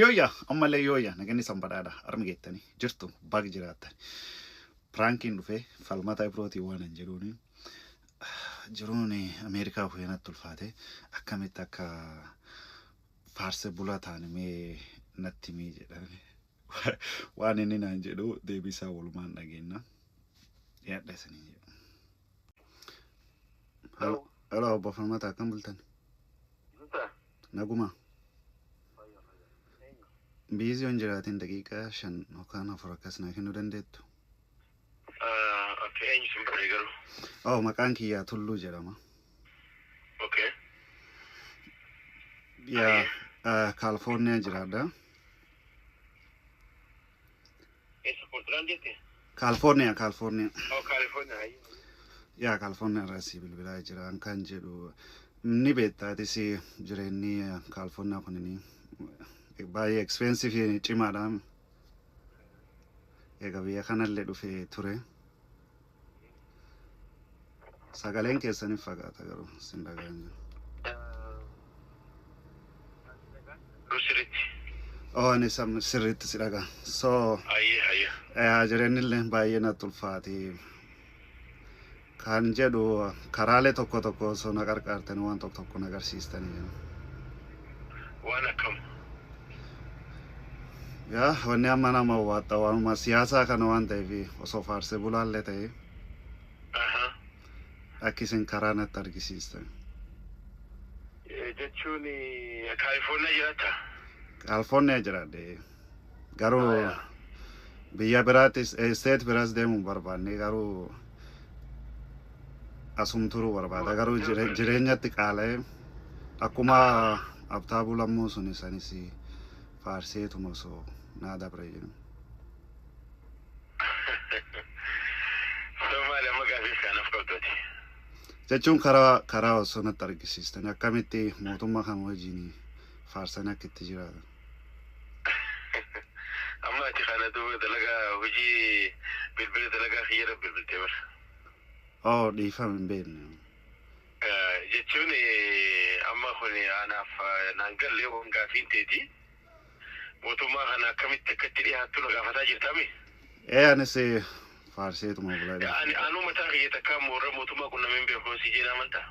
Yooyya ammallee yooyya naganni san badhaadha armi geettanii jirtu bag jiraattan. Piraankiin dhufee falmata Ibrootii waan hin jedhuuni jiruun Ameerikaa bu'ee natti ulfaate akkamitti akka faarse bulaa ta'an mee natti himii jedhan. Waan inni naan jedhu deebii isaa walumaan dhageenna. Dhiyaadha isiniin jedhu. Hello, hello obbo Falmata akkam bultan? Naguma. Biizii yoon jiraatin daqiiqaa 5 yookaan 4 akkas naa kennuu dandeettu? Okay, eenyu sin barre garuu? Oh, maqaan kiyyaa Tulluu jedhama. Okay. Yaa Kaalifoorniyaa jiraadha. Eessa Poortlaand jette? Kaalifoorniyaa, Kaalifoorniyaa. Oh, Kaalifoorniyaa. Hayyee. Yaa Kaalifoorniyaa irraa si bilbilaa jira. Kan jedhu ni beekta atis jireenyi Kaalifoorniyaa kunini baay'ee expensive cimaadha. Egaa biyya kanallee dhufee ture. Sagaleen keessaniif fagaata garuu sin dhaga'an jiru. Garuu sirriitti. Oh, ani sirriitti si dhagaa. So, Hayyee hayyee. Jireenyi illee baay'ee natti ulfaate. Kan jedhu karaalee tokko tokko osoo na qarqaartanii waan tokko tokko na agarsiistanii jedhu. Waan akkam? Yaa wanni amma nama waaxxa waanuma siyaasaa kana waan ta'eef osoo faarsee bulaallee ta'e akka isin karaa natti argisiistan. Jechuun Kaalifoorniyaa jiraatta? Kaalifoorniyaa jiraadhe. Garuu biyya biraattis state biraas deemuu hin barbaanne garuu asum turuu barbaada. Garuu jireenyatti qaala'ee akkuma Abtaabuu Lammuu sun isanis faarseetuma osoo naa dabre jedhu. So maali amma gaaffiif kaanaaf qabdu ati? Jechuun karaa karaa osoo natti argisiistanii akkamitti mootummaa kana wajjin faarsanii akka itti jiraatan. Amma ati kana duuba dalagaa hojii bilbila dalagaa kiyyarra bilbiltee bara. Oh, dhiifama hin beekne. Jechuun amma kun anaaf naan galle waan gaafiin teeti. Mootummaa kana akkamitti akka itti dhiyaattu na gaafataa jirtaami? Ee anis faarseetuma buladha. Ani anuu mataa kiyya takkaa warra mootummaa qunnamee hin beeku si jeen amantaa?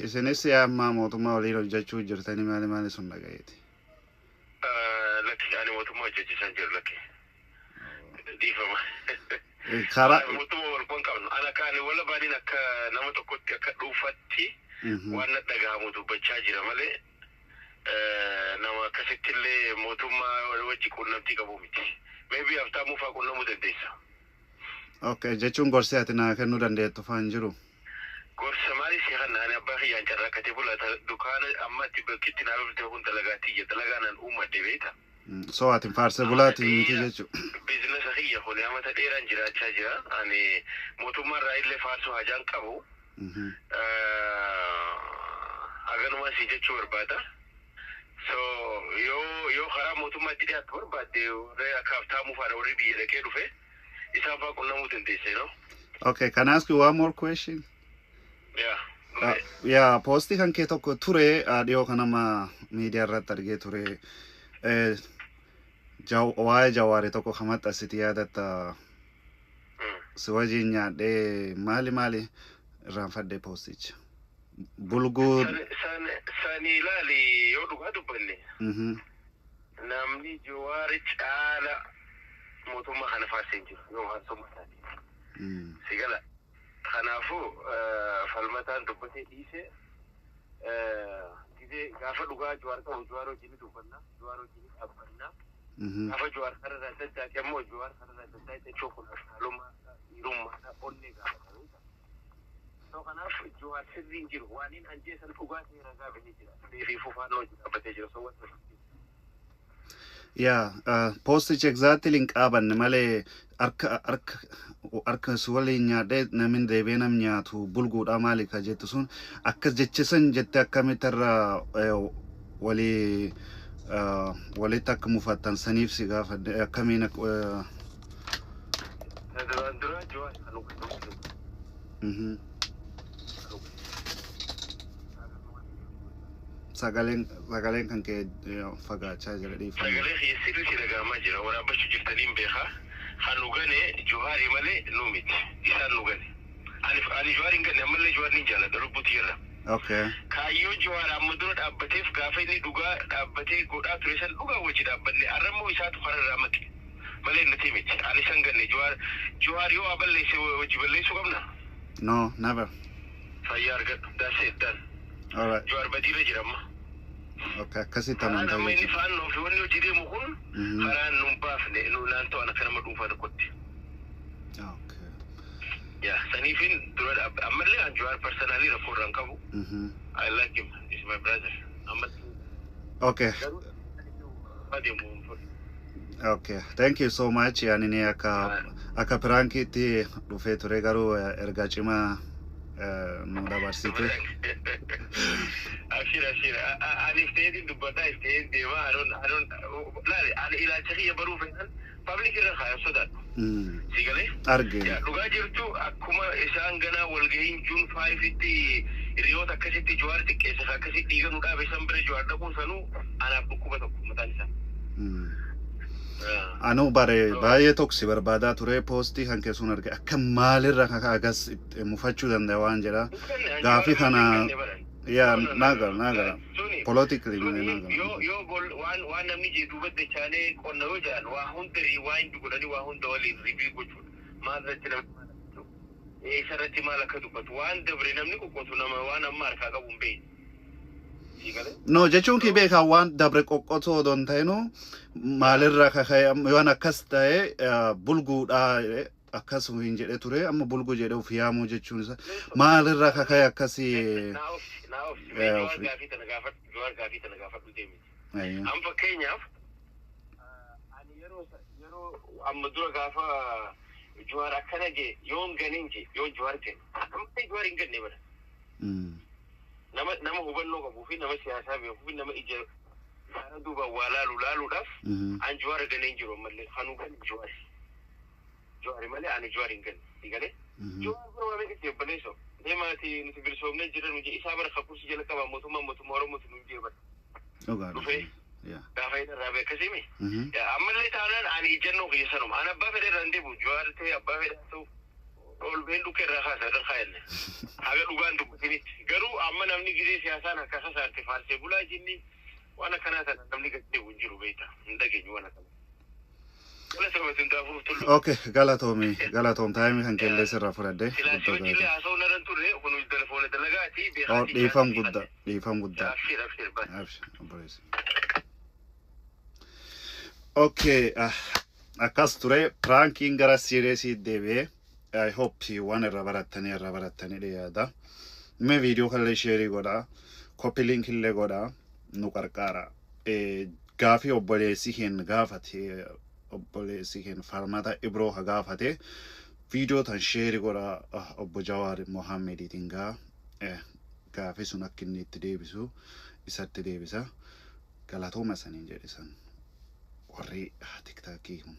Isinis amma mootummaa waliin hojjechuu jirtanii maali maali sun dhagayeeti. Lakki ani mootummaa hojjechiisaa hin jiru lakki. Dhiifama. Karaa. Mootummaa wal quban qabnu. Ana akka ani wala baaniin akka nama tokkotti akka dhuunfaatti waan na dhagahamu dubbachaa jira malee nama akkasitti illee mootummaa wajji quunnamtii qabu miti. Maybe Habtaamuu fa'aa quunnamuu dandeessa. Okay, jechuun gorsi ati naa kennuu dandeettu fa'aa hin jiru. Gorsa maalii si kanna ani abbaa kiyyaan carraaqqatee bula dukaana amma itti bakkitti naa bilte kun dalagaa tiyya dalagaa nan uummadhe beekta. So ati faarsee bulaatii miti jechuudha. Biizinasa kiyya kun amata dheeraan jiraachaa jira. Ani mootummaa irraa illee faarsuu hajaan qabu. Haganuma si jechuu barbaada. So yoo karaa mootummaa itti dhiyaattu barbaadde warri akka Habtaamuu faana warri biyya dhaqee dhufe isaan fa'aa qunnamuu dandeessa, you know? Okay, can I ask you one more question? Yeah. Yeah, poostii kan kee tokko ture dhiyoo kan nama miidiyaa irratti argee ture. Waa'ee Jawaarii tokko kan maxxansiti yaadatta si wajjin nyaadhee maali maali irraanfadhee poosticha. Bulguu. Sani ilaali yoo dhugaa dubbanne namni Jawaari caala mootummaa kana faarsee hin jiru yoo faarsummaa taate. Si gala. Kanaafuu falmataan dubbatee dhiise gizee gaafa dhugaa Jawaar qabu Jawaar wajjin dubbanna Jawaar wajjin dhaabbanna. Gaafa Jawaar kararraa daddaaqe ammoo Jawaar kararraa daddaaqe jechuun kun ashkaalummaa dhiirummaa onnee gaafata. So kanaaf Jawaar sirrii hin jiru waan inni anjeessan dhugaa ta'e ragaa bahee jira. Fi fufaannoo dhaabbatee jira. So wanta Yaa poostichi exactly hin qaabanne malee harka harka harka si waliin nyaadhee namni deebi'ee nam nyaatu bulguudha maali ka jettu sun akkas jechisan jette akkamitti irra walii walitti akka mufattan saniif si gaafadhe akkamiin Duraan dura Jawaar kan dhugaa. Sagaleen kan kee fagaachaa jira, dhiifama. Sagalee kiyya sirriitti dhaga'amaa jira. Waraabbachuu jirtaniin beekaa. Kan nu gane Juhaarii malee nu miti. Isaan nu gane. Ani Juhaar hin ganne, ammallee Juhaar ni jaalladha lubbuutti jirra. Kaayyoo Juhaar amma dura dhaabbateef, gaafa inni dhugaa dhaabbatee godhaa ture san dhugaa wajji dhaabbanne. Arrammoo isaatu kararraa maqe malee nuti miti. Ani san ganne Juhaar. Juhaar yoo waa balleesse wajji balleessuu qabna. No, never. Fayyaa argadhu. That's it, done. All right. Juhaar badiirra jira amma. Okay, akkasitti Karaan amantaa amma inni jechuudha. faannoo fi wanni hojii deemu kun karaan nun baafne nu naan ta'an akka nama dhuunfaa tokkotti. Yaa, saniifin dura dhaabbe. Ammallee an Juhaar personally rakkoo irraan qabu. I like him. He's my brother. Amma garuu adeemu hin fudhu. Okay. Thank you so much. Yani ni akka prankiitti dhufee ture, garuu ergaa cimaa nu dabarsite. Abshir, abshir. Ani ifteetiin dubbadhaa, ifteen deemaa. Adoon adoon laali, ani ilaalcha kiyya baruu fedhan public irra kaayan sodaadhu. Si galee? Arge. Yaa, dhugaa jirtu akkuma isaan ganaa walgahiin June 5tti hiriyoota akkasitti Jawaar xiqqeessa akkasitti dhiiga nu dhaabe san bira Jawaar dhaquun sanuu anaaf dhukkuba tokko mataan isaa. Anuu bare baay'ee tokko si barbaadaa ture, poostii kan keessuun arge, akka maalirra akka agas itti mufachuu danda'a waan jedha. Gaafii kana yaa naa gala, naa gala. Politically malee naa gala. Yoo gol waan namni jee duuba dachaalee qonna yoo jedhan, waa hunda rewind godhanii waa hunda waliin review gochuudha. Maal irratti namni maal akka ta'u, eessa irratti maal akka dubbatu, waan dabre namni qoqqotu nama waan amma harkaa qabu hin beekne. Sii galee? No, jechuun kii beekaa, waan dabre qoqqotoo odoo hin ta'inu maalirra kaka'e waan akkas ta'e bulguudha akkas hin jedhe ture, amma bulguu jedhe of yaamuu jechuun isa maalirra kaka'e akkasii. Naa obsi, naa obsi. Mee Jawaar gaafii tana gaafadhu, Jawaar gaafii tana gaafadhu deemiti. An fakkeenyaaf ani yeroo amma dura gaafa Jawaar akkana jee yoon ganin jee, yoon Jawaar gane, amma Jawaar hin ganne bara. Nama hubannoo qabuu fi nama siyaasaa beekuu fi nama ija gaara duubaan waa laalu laaluudhaaf an Jawaar ganee hin jiru ammallee kanuu gane Jawaar. Jawaari malee ani Jawaar hin ganne. Si galee? Jawaar bira waa meeqa obboleessoo. Deemaati nuti bilisoomnee jirra nu jee, isaa bara kakkuusi jala qabaa mootummaa Oromooti nu jee bara. Dhufee. Gaafa inni irraa beekasimi. Ammallee taanaan ani ijjannoo kiyya sanuma. Ani abbaa fedhe irraa hin deebi'u. Jawaar ta'e, abbaa fedhe haa ta'u, ol been dhukkee irraa kaasa irra kaa'enne. Haga dhugaan dubbatinitti. Garuu amma namni gizee siyaasaan akka sasaarte faarsee bulaa jinni waan akkanaa sana namni gadi deebi'u hin jiru beekta. Hin dhageenyu waan akkanaa. Tola sababatti hundaafuu tullu. Okay, galatoomi, galatoom, time kan kellee sirraa fudhadhe. Silaa si Guddoo wajjillee galatoom. haasa'uu narran turre, kun telefoona dalagaati Oh, beekaatii. dhiifam guddaa, dhiifam guddaa. Abshir, abshir, bye. Abshir, obboleessi. Okay, akkas ture prankiin gara seriousii deebi'ee. I hope waan irra barattanii dhiyaata. Mee viidiyoo kanallee share godhaa, copy link illee godhaa, nu qarqaara. Gaafii obboleessi keen gaafate, obboleessi keen Falmata Ibroo ha gaafate, viidiyoo tan share godhaa, obbo Jawaar Mohammediitiin gaa gaafii sun akka inni itti deebisu isatti deebisa. Galatooma saniin jedhe san warri TikTokii kun.